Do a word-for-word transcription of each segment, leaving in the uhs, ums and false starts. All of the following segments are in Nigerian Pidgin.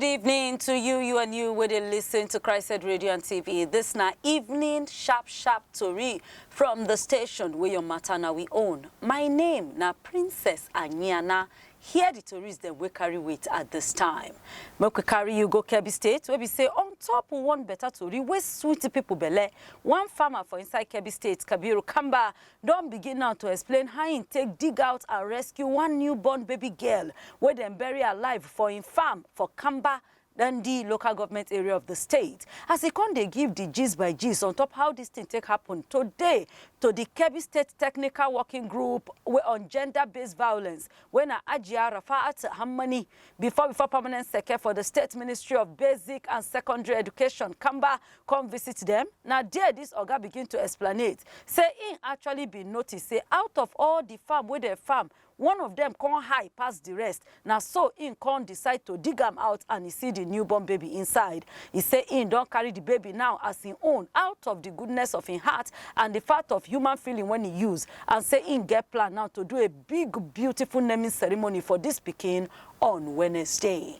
Good evening to you, you and you wey dey listen to Christ Radio and T V. This na evening sharp sharp tori from the station wey your matter na we own. My name na Princess Aniana. Hear the tories dem wey carry weight at this time. Make we carry you go Kebbi State, wey be say on top one better tori wey sweet people belle. One farmer for inside Kebbi State, Kabiru Kamba, don begin now to explain how im take dig out and rescue one newborn baby girl wey dem bury alive for im farm for Kamba, Dandi local government area of the state. As e come dey give the gist by gist on top how this thing take happen today to the Kebbi State Technical Working Group wey on gender-based violence, wey na Ajia Rafa'at Hammani, before before permanent secretary for the State Ministry of Basic and Secondary Education, Kamba, come visit them. Na there this oga begin to explanate. Say im actually bin notice say out of all the farm wey dem farm, one of them come high pass the rest. Na so im come decide to dig am out and e see the newborn baby inside. E say im don carry the baby now as im own out of the goodness of im heart and the fact of human feeling when e use, and say im get plan now to do a big beautiful naming ceremony for this pikin on Wednesday.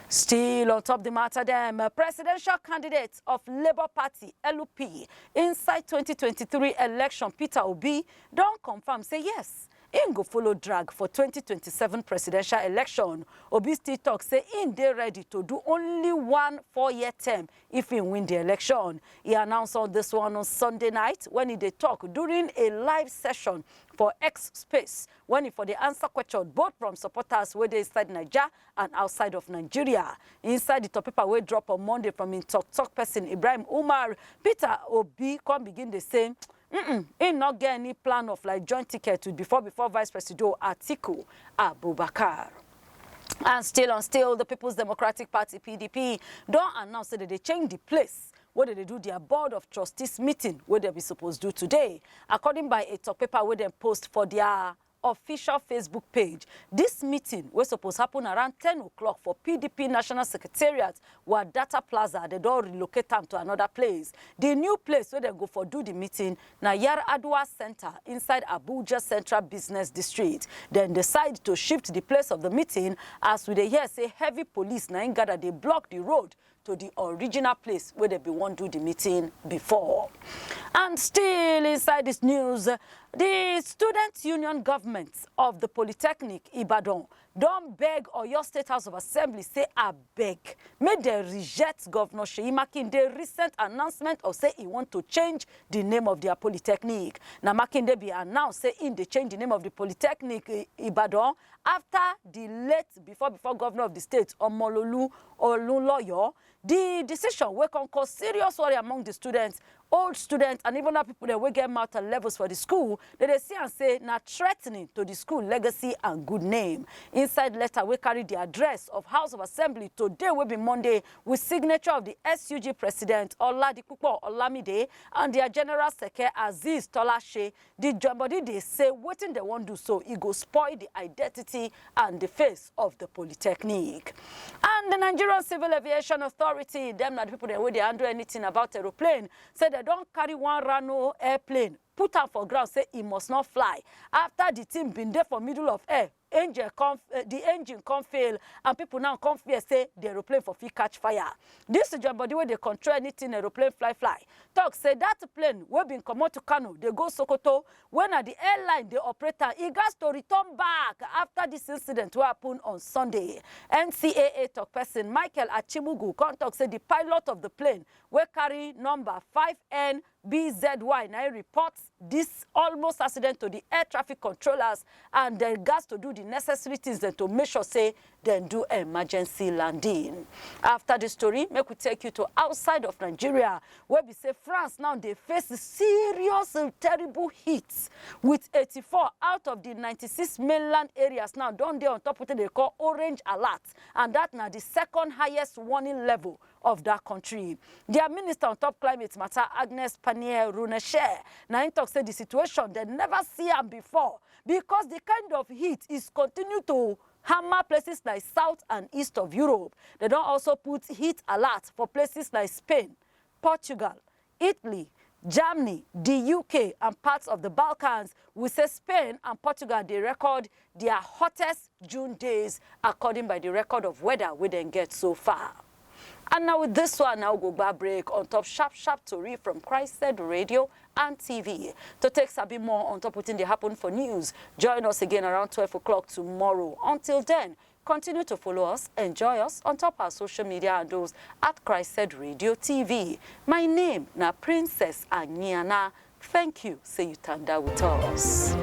Still on top the matter dem, uh, presidential candidate of Labour Party, L P, inside twenty twenty-three election, Peter Obi, don confirm say yes, im go follow drag for twenty twenty-seven presidential election. Obi still talk say im dey ready to do only one four-year term if im win the election. E announce all this one on Sunday night when e dey talk during a live session for X space, when e for dey answer question both from supporters wey dey inside Naija and outside of Nigeria. Inside the top paper wey drop on Monday from im talk talk person Ibrahim Umar, Peter Obi come begin dey say, mm-mm, he not get any plan of like joint ticket with before before Vice Presido Atiku Abubakar. And still on still, the People's Democratic Party, P D P, don announce say dem dey change the place wey dem dey do their Board of Trustees meeting wey dem be suppose do today. According by a talk paper wey dem post for their official Facebook page, this meeting wey suppose happen around ten o'clock for P D P National Secretariat, Wadata Plaza, dem don relocate am to another place. The new place wey dem go for do the meeting na Yar'Adua Center inside Abuja Central Business District. Dem decide to shift the place of the meeting as we dey hear say heavy police na im gather dey block the road to the original place wey dem bin wan do the meeting before. And still inside this news, the Student Union Government of the Polytechnic Ibadan don beg Oyo State House of Assembly say abeg make dem reject Governor Seyi Makinde recent announcement of say e want to change the name of their polytechnic. Na Makinde bin announce say im dey change the name of the Polytechnic, eh, Ibadan after the late before before governor of the state, Omololu Olunloyo. The decision wey come cause serious worry among the students, old students, and even other people dem wey get mouth and levels for the school, dem dey see am say na threatening to the school legacy and good name. Inside letter wey carry the address of House of Assembly today, wey be Monday, with signature of the S U G president Oladipupo Olamide and their general seke Azeez Tolashe, the join body dey say wetin dem wan do so e go spoil the identity and the face of the polytechnic. And the Nigerian Civil Aviation Authority, dem na the people dem wey dey handle anything about aeroplane, say dem don carry one Rano airplane, put am for ground, say e must not fly after the thing bin dey for middle of air, engine come, eh, the engine come fail, and people now come fear say the aeroplane for fit catch fire. This join body wey dey control anything aeroplane fly fly talk say that plane wey bin comot to Kano dey go Sokoto, wey na the airline dey operate am, e gas to return back after this incident wey happen on Sunday. N C A A talk person Michael Achimugu come talk say the pilot of the plane wey carry number five N B Z Y na im report this almost accident to the air traffic controllers, and dem gas to do the necessary things dem to make sure say dem do emergency landing. After the story, make we take you to outside of Nigeria, wey be say France now dey face serious, uh, terrible heat, with eighty-four out of the ninety-six mainland areas now don dey on top wetin dem call orange alert, and that na the second highest warning level of that country. Their minister on top climate matter, Agnes Pannier-Runacher, na im talk say the situation dem never see am before, because the kind of heat is continue to hammer places like south and east of Europe. Dem don also put heat alert for places like Spain, Portugal, Italy, Germany, the U K, and parts of the Balkans, we say Spain and Portugal dey record their hottest June days, according by the record of weather wey dem get so far. And now with this one, now go back break on top sharp sharp tori from Christed Radio and T V. To take sabi more on top wetin dey happen for news, join us again around twelve o'clock tomorrow. Until then, continue to follow us, enjoy us on top our social media handles at Christed Radio T V. My name na Princess Anyana. Thank you say you tanda with us.